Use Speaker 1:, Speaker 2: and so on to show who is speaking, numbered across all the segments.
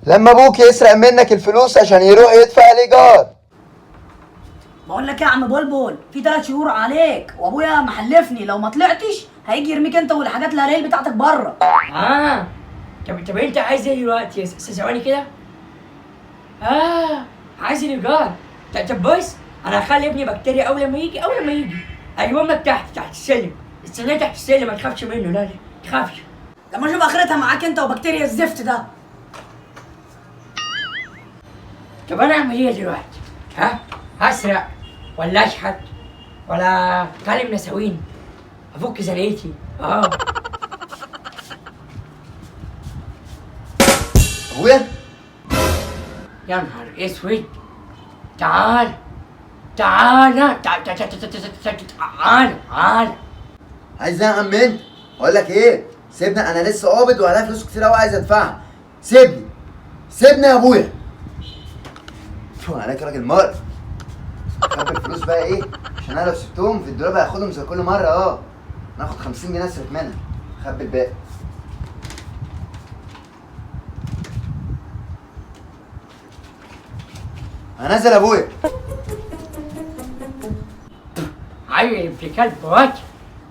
Speaker 1: لما ابوك يسرق منك الفلوس عشان يروح يدفع الايجار.
Speaker 2: بقول لك يا عم بلبل، في 3 شهور عليك، وابويا محلفني لو ما طلعتش هيجي يرميك انت والحاجات الهلايل بتاعتك بره.
Speaker 3: طب انت عايز ايه دلوقتي؟ ثواني كده. عايز الايجار. طب بص، انا هخلي ابني بكتيريا اول ما يجي، اجيبهم لك تحت السلم. استناه تحت السلم، ما تخافش منه. لا لا ما تخافش.
Speaker 2: لما اشوف اخرتها معاك انت وبكتيريا الزفت ده.
Speaker 3: طب انا اعمل ايه دلوقتي؟ ها؟ هسرق ولا اشحت ولا اكلم نساوين؟ افك زنقتي.
Speaker 1: ابويا؟
Speaker 3: يا نهار اسود. تعال تعال تعال تعال تعال تعال تعال.
Speaker 1: عايز ايه يا عم انت؟ اقول لك ايه؟ سيبني، انا لسه قابض وعليا فلوس كتير قوي عايز ادفعها. سيبني سيبني يا ابويا. شو عليك راجل مقرف. خد الفلوس بقى ايه؟ عشان انا لو سبتهم في الدولاب هاخدهم زي كل مرة. ناخد 50 جنيه اصرف منها، خبي الباقي. انا نازل يا ابويا.
Speaker 3: عيل ابن كلب واطي،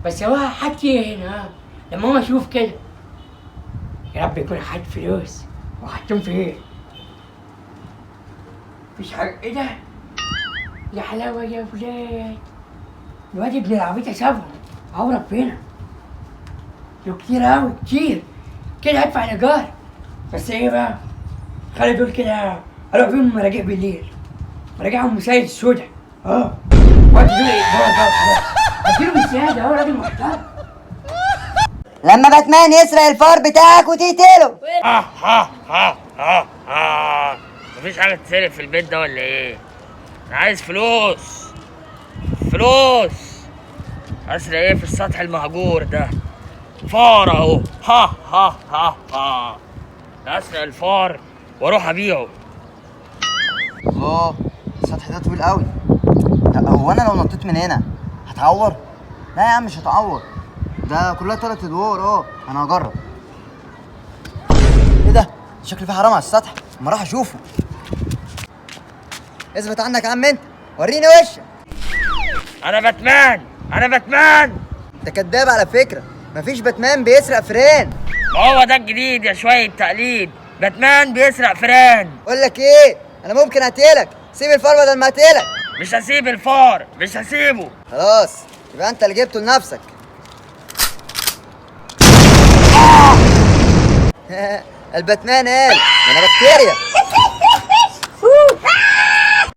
Speaker 3: بس هو حد هنا لما هو اشوف كده. يا رب يكون حد فلوس وحطهم في ايه؟ مفيش حاجة. ايه ده؟ يا حلاوة يا ولاد، الواد ابن العبيط سابهم. اهو ربنا، دول كتير اوي كتير كده. هدفع الايجار بس ايه بقى؟ خلي دول كده اروح بيهم مراجيح بالليل، مراجيحهم مسايد السودا. وادي دول ايه؟ اديله بالزيادة. اهو راجل محترم.
Speaker 1: لما باتمان يسرق الفار بتاعك وتقتله.
Speaker 4: ها ها ها ها ها. مفيش حاجة تتسرق في البيت ده ولا ايه؟ انا عايز فلوس فلوس. اسرق ايه في السطح المهجور ده؟ فار اهو. ها ها ها ها. اسرق الفار واروح ابيعه.
Speaker 1: الله، السطح ده طويل قوي. طب هو انا لو نطيت من هنا هتعور؟ لا يا عم مش هتعور، ده كلها 3 ادوار. انا هجرب. ايه ده؟ شكل فيه حرام على السطح، اما اروح اشوفه. اثبت عنك يا عم انت، وريني وشك.
Speaker 4: انا باتمان، انا باتمان.
Speaker 1: انت كداب على فكرة، مفيش باتمان بيسرق فران.
Speaker 4: ما هو ده الجديد يا شوية تقليد، باتمان بيسرق فران.
Speaker 1: اقول لك ايه، انا ممكن اقتلك. سيب الفار بدل ما اقتلك.
Speaker 4: مش هسيب الفار، مش هسيبه.
Speaker 1: خلاص يبقى انت اللي جبته لنفسك. الباتمان قال انا بكتيريا.